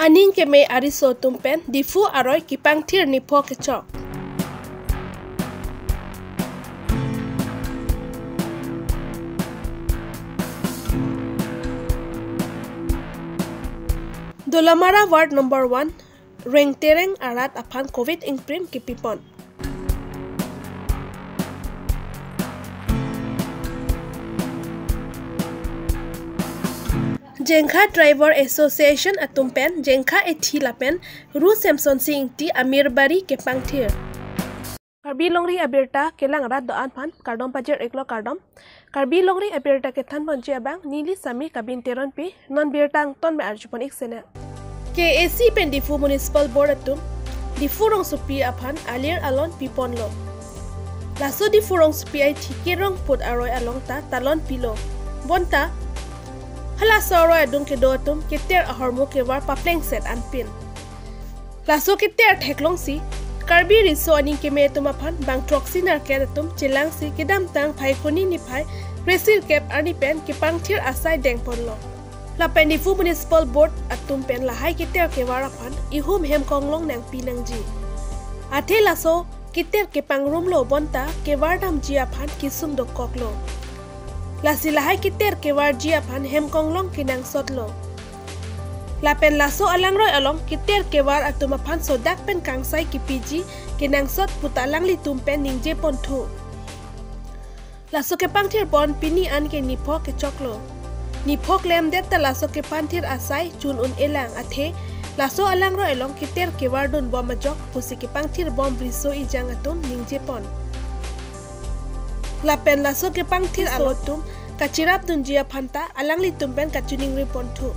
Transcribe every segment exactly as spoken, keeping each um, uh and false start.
Aning keme ariso atum pen Diphu aroi kepangthir niphok kechok. Dolamara Ward number one, Rengtereng arat aphan Covid ingprim kipipon. Jengkha Driver Association atum pen Jengkha ethi lapen Ru Semson Sing Ingti Amir Bari kepangthir. Karbi Longri Abirta kelang rat do-an aphan kardom pajir iklo kardom. Karbi Longri Abirta kethan ponji abang neli Sami Kabin Teronpi, non birta angton me arjupon ik sena. K A A C pen Diphu Municipal Board atum Diphu rongsopi aphan alir alon piponlo. Laso Diphu rongsopi ai thike rongput aroi along ta talon pilo. Bonta halaso aroi adung kedo atum keter ahormu kevar paplengset anpin. Laso keter theklongsi Karbi riso aning keme atum aphan bang throksi nerkep atum chelangsi kedamtang Phaikuni niphai kresirkep arni pen kepangthir asai dengponlo. Lapen Diphu Municipal Board atum pen lahai keter kevar aphan ihum hem konglong nangpi nangji. Athe laso keter kepangrumlo bonta kevar damji aphan kesung dokoklo. Lasi lahai keter kevarji aphan hem konglong kenangsotlo. Lapen laso alangroi along keter kevar atum aphan sodak pen kangsai kepiji kenangsot puta alanglitum pen ningje ponthu. Laso kepangthir pon pini an ke niphok kechoklo. Niphok klemdet ta laso kepangthir asai chun un-elang athe laso alangroi along keter kevar dunbom ajok pusi kepangthir bom riso ejang atum ningje pon. Lapen laso kepangthir alotum kacherap dunji aphan ta alanglitum pen kachiningri ponthu.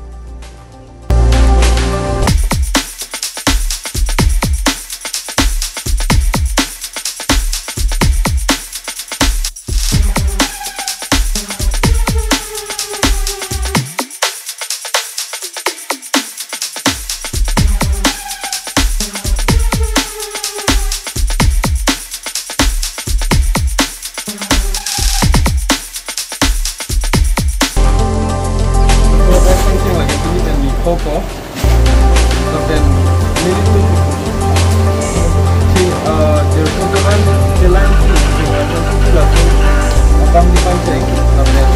Lapen nelitum si, ah, jirpo teman kelang si, si, si, laso abang di pansek, lapen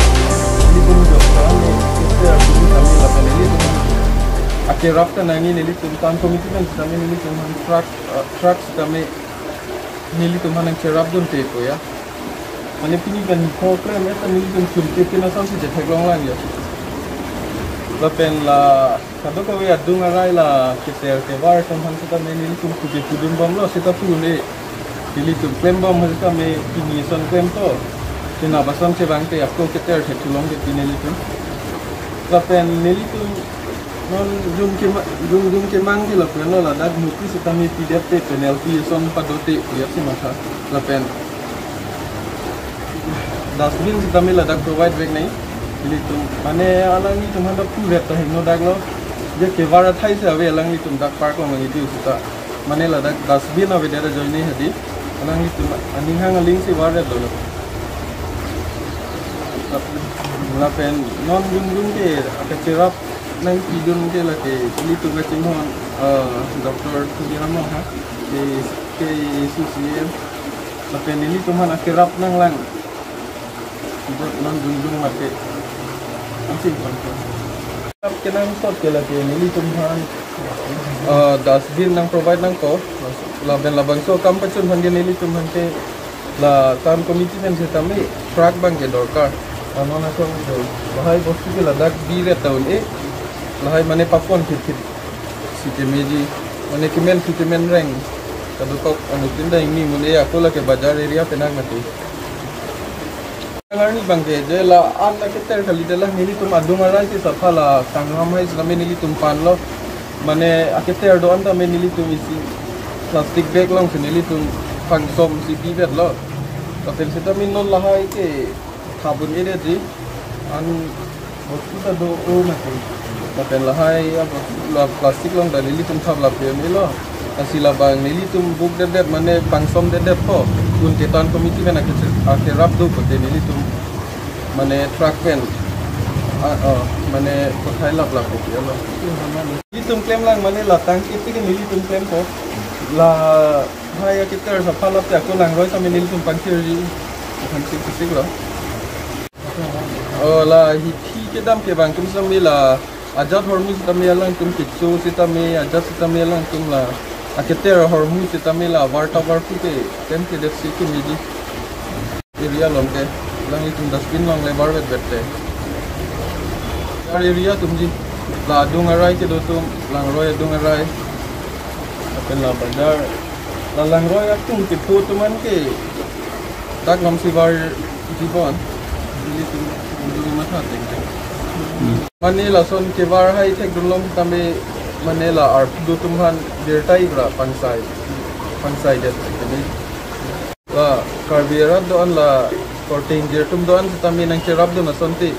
nelitum jok kami, kita kami kami lapen nelitum akerap ta nangji nelitum town committee kan kami nelitum han truck, ah, truck kami nelitum han nangcherap dunte ko ya. Mane pini pen ko klem eta nelitum chunte pina samsi je theklonglang ya. Lapen la kadokave adung arai la keter kevar atum aphan seta me nelitum kuke kudunbomlo seta pune nelitum klembom seta me pini son klem to. Pina bason chevangte ako keter theklong ke pine nelitum. Lapen nelitum non jum kema-, jum, jum kemang ke lapen lo ladak notice seta me pidetde penalty son padote ya si matha. Lapen dustbin seta me ladak provide vek nai. Nelitum mane alanglitum handa puret ta hingno daklo. Je kevar athai si ave alanglitum dak park ong nangji seta. Mane ladak dustbin avedet ajoine hadi. Alanglitum aning hang aling si vardet dolo. Lapen non jum jum ke akacherap nangpidun ke lake nelitum kachinghon, eh, Doctor Tuliram Ronghang, ke, ke A C C M. Lapen nelitum aphan akerap nanglang. Jok nang jungjung mate. Ansi pon. Kerap kenangsot ke lake nelitum aphan, eh, dustbin nangprovide nangpo. Lapen labangso akam pachun aphan ke nelitum aphan ke la town committee pen seta me truck abang ke dorkar. Anon asong do. Lahai bostu ke ladak biret ta un-e. Lahai mane papon phit phit sitame ji. Mane kemen sitame reng. Kadokok anuttin ta ingni mun-e ako lake bazar area penak mati. Ngarni abang ke je la an na keter kali de la nelitum adung arai si sapha la tangram hai sitame nelitum panlo. Mane aketer do-an tame nelitum isi plastic bag alongsi nelitum pangsom si pibetlo. Lapen sitame non lahai ke thap un-edetji an bostu ta do-o mati. Lapen lahai apa la plastic along ta nelitum thap lapen elo. Lasi labang nelitum bukdetdet mane pangsomdetdet ko. Kunte town committee pen ake, akerap do kote nelitum mane truck pen Ah, oh, mane kothai lap lap ko lo. Nelitum klem lang mane la tangki tiki nelitum klempo. La hai ya kita sa palap ya ko langroi sami nelitum pangkirji. Pangkir kisik lo. Oh, la hi phi kedam kevang atum sami la ajat hormu sitame alangtum kecho sitame ajat sitame alangtum la aketer hormu sitame la varta varpu ke tem ke det si ke midi. Area along ke, alanglitum dustbin along le barvet vette. Area atum ji, la adung arai kedo atum, langroi adung arai. Lapen la bazar, la langroi atum kedo atum an ke, dak lam si varji bon. Nelitum, nelitum matha teng teng. Mane lason kevar hai thekdun long tame, mane la arpu do atum aphan birta ivra pangsai, pangsai det teng teng. La Karbi arat do-an la korte ingjir atum do-an sitame nangcherapdun asonte.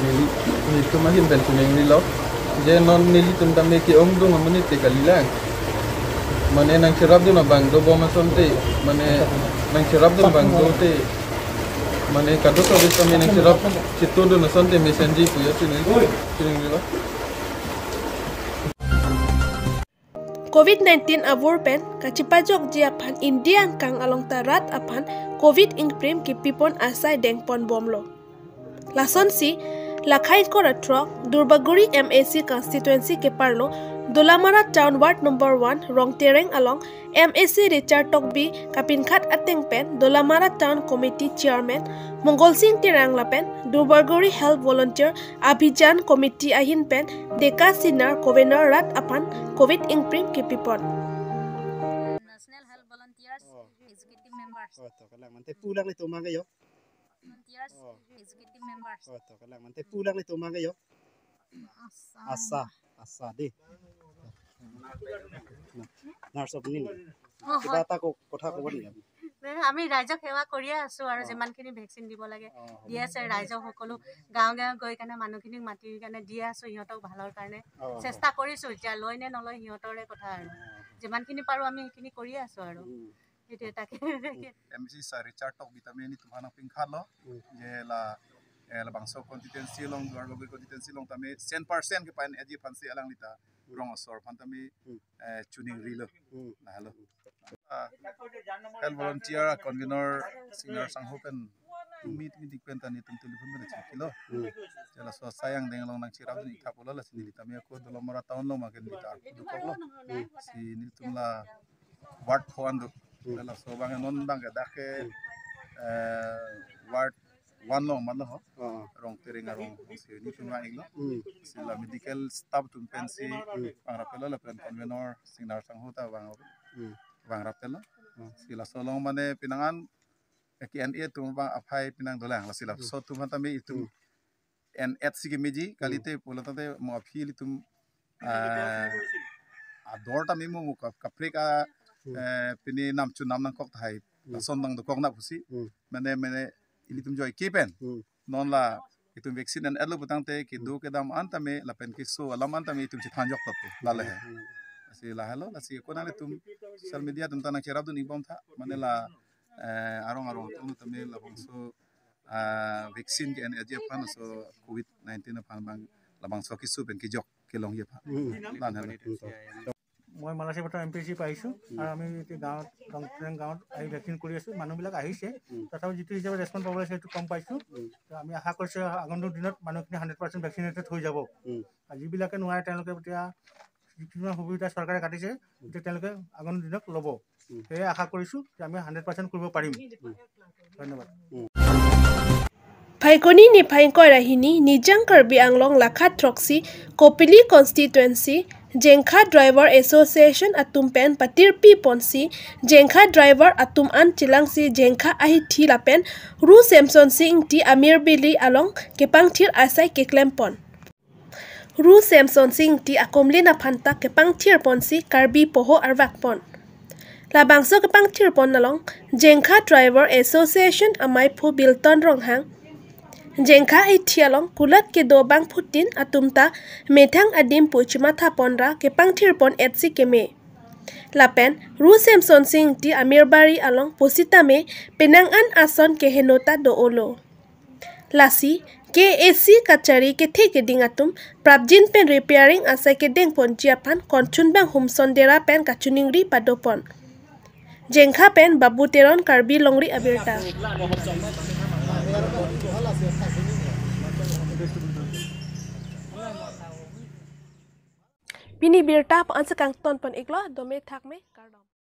Neli, nelitum ahin pen chuning rilo. Je non nelitum tame ke-ongdung amonit te kalilang. Mane nangcherapdun abang dobom asonte. Mane nangcherapdun abang dote. Mane kado service tame nangcherap chitodun asonte mesenji puya chuning, chuning rilo. Covid nineteen avur pen kachipajokji aphan India angkang along ta rat aphan Covid ingprim kipipon asai dengpon bomlo. Lasonsi, lakhai kor atrok, Durbaguri M A C constituency keparlo, Dolamara Town Ward number one, Rongtereng along, M A C Richard Tokbi kapinkhat ateng pen, Dolamara Town Committee Chairman, Mongol Sing Terang lapen, Durbaguri Health Volunteer Abhijan Committee ahin pen, Deka Sinar Kovener rat aphan Covid ingprim kipipon. National Health Volunteers Oh. Executive Members. Oh, to kalang mante pulang ni tumang kayo. Volunteers Oh. Executive Members. Oh, to kalang mante pulang ni tumang kayo. Asa. Asa, asa de. Nurse apni ni. Oh, কিবা হয়। এটা ক-, কথা ক'ব নেকি আপুনি? নাই, আমি ৰাইজক সেৱা কৰিয়ে আছো আৰু অ। যিমানখিনি ভেকচিন দিব লাগে অ, হ'ব। দি আছে ৰাইজক সকলো গাঁৱে গাঁৱে গৈ কেনে মানুহখিনিক মাতি কেনে দি আছো সিহঁতক ভালৰ কাৰণে। অ, অ। চেষ্টা কৰিছো, এতিয়া লয় নে নলয় সিহঁতৰে কথা আৰু। অ, অ। যিমানখিনি পাৰো আমি সেইখিনি কৰিয়ে আছো আৰু। উম। সেইটোৱে তাকে। এম চি ছাৰ ৰিচাৰ্ড টকবি tame nelitum aphan nangpinkhatlo, উম। Je la, eh, labangso constituency along, Duarbagori constituency along tame cent percent kepa-enji aphansi alangli ta, Hmm. rong asor aphan tame, Hmm. eh, chuning rilo. Hmm. Lahelo. Ah, health volunteer convener Singnar Sangho pen Hmm. meet meeting pen ta nelitum telephone pen chekilo. Hmm. Je laso asai angdeng along nangcherapdun ik tha pulo lasi neli tame ako Dolamara town along ma ke neli ta arpu dokoklo. Hmm. Si nelitum la ward pho an do. Hmm. Laso abang non abang ke dak ke, Hmm. eh, ward one along ma lo ho. Oh. Rongtereng arong si nelitum vang-iklo. Hmm. Si la medical staff atum pensi Hmm. vangrap-etlo lapen convener Singnar Sangho ta vang, Hmm. vangrap-etlo. Hmm. Si laso along mane penang an K N A atum abang aphai penang dolang lasi laso Hmm. atum aphan tame itum Hmm. en-etsi kemeji, Hmm. kalite pulo tangte mo aphi ilitum, ah, ador tame mo ka-, kaprek a, Hmm. eh, pini nam chu nam nangkok tahai. Hmm. Lason nangdokok na pusi. Hmm. Mane, mane ilitum joike pen. Hmm. Non la itum vaccine en-etlo putangte kedo Hmm. kedam an tame lapen keso alam an tame itum chethanjok tatu. Lale he. Hmm. Lasi lahelo, lasi konang itum social media atum ta nangcherapdun ik bom tha. Mane la, eh, arong arong atum tame labangso ah, vaccine ke-enji aphan laso Covid nineteen aphan abang labangso keso pen kejok kelongji aphan. Hmm. Lahelo. Hmm. মই মালাচী বতৰ M P C পৰা আহিছোঁ। উম। আৰু আমি এতিয়া গাঁৱত, ৰংচেং গাঁৱত আহি ভেকচিন কৰি আছোঁ। মানুহবিলাক আহিছে। উম। তথাপি যিটো হিচাপে ৰেচপন্স পাব লাগিছে, সেইটো কম পাইছোঁ। উম। তো আমি আশা কৰিছোঁ আগন্তুক দিনত মানুহখিনি হাণ্ড্ৰেড পাৰ্চেণ্ট ভেকচিনেটেড হৈ যাব। উম। আৰু যিবিলাকে নোৱাৰে, তেওঁলোকে এতিয়া কিছুমান সুবিধা চৰকাৰে কাটিছে, উম। এতিয়া তেওঁলোকে আগন্তুক দিনত ল'ব। উম। সেয়ে আশা কৰিছোঁ যে আমি হাণ্ড্ৰেড পাৰ্চেণ্ট কৰিব পাৰিম। উম। ধন্যবাদ। উম। Phaikuni niphai ingkoi ra hini Nijang Karbi Anglong lakha throksi Kopili constituency Jengkha Driver Association atum pen patirpi ponsi Jengkha driver atum an chelangsi Jengkha ahithi lapen Ru Semsonsing Ingti Amir Bili along kepangthir asai keklem pon. Ru Semsonsing Ingti akumlin aphan ta kepangthir ponsi Karbi poho arvak pon. Labangso kepangthir pon along Jengkha Driver Association amaiphu Bilton Ronghang, Jengkha ahithi along kulat kedo bangphutin atum ta methang adim pu chimatha pon ra kepangthir pon-etsi keme. Lapen Ru Semsonsing Ingti Amirbari along pusitame penang an ason keheno ta do-olo. Lasi K A C kachari kethe keding atum prapjin pen repairing asai kedengponji aphan Konchunbang Humson Dera pen kachiningri padopon. Jengkha pen Babu Teron, Karbi Longri Abirta. Pini birta pu ansi kangtonpon iklo, dome thakme, kardom.